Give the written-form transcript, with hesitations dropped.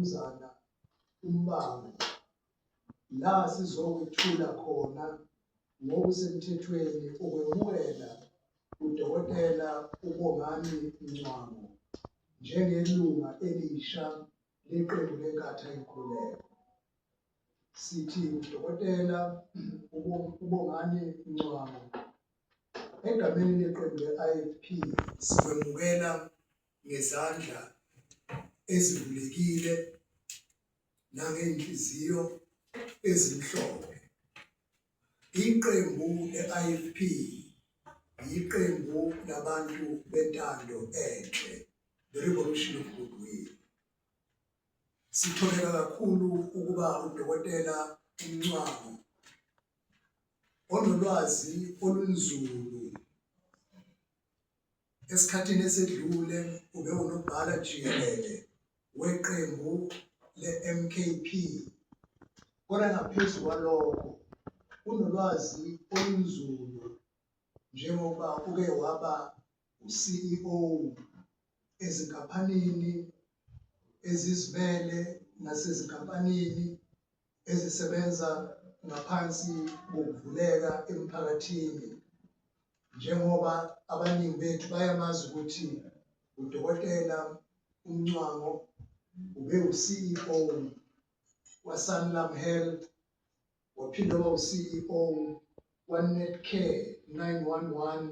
uMnumzana uMbango la sizokwethula khona ngokusemthethweni ukwemukela uDokotela uBongani Mncwango njengelunga elisha leqembu leNkatha Yenkululeko. Sithi uDokotela uBongani Mncwango, egameni leqembu le-IFP sikwemukela ngezandla ezivulekile nangey'nhliziyo ezimhlophe. Iqembu le-IFP yiqembu labantu bentando enhle, the revolution of goodwill. Sithobeka kakhulu ukuba uDokotela uMncwango onolwazi olunzulu esikhathini esedlule ubewunobhala jikelele weqembu le-MKP kodwa ngaphezu kwalokho unolwazi olunzulu njengoba uke waba u-CEO ezinkampanini ezizimele nasezinkampanini ezisebenza ngaphansi kokuvuleka emphakathini, njengoba abaningi bethu bayamazi ukuthi uDokotela uMncwango ube-CEO waSanlam Health, waphinde waba u-CEO waNetcare 911.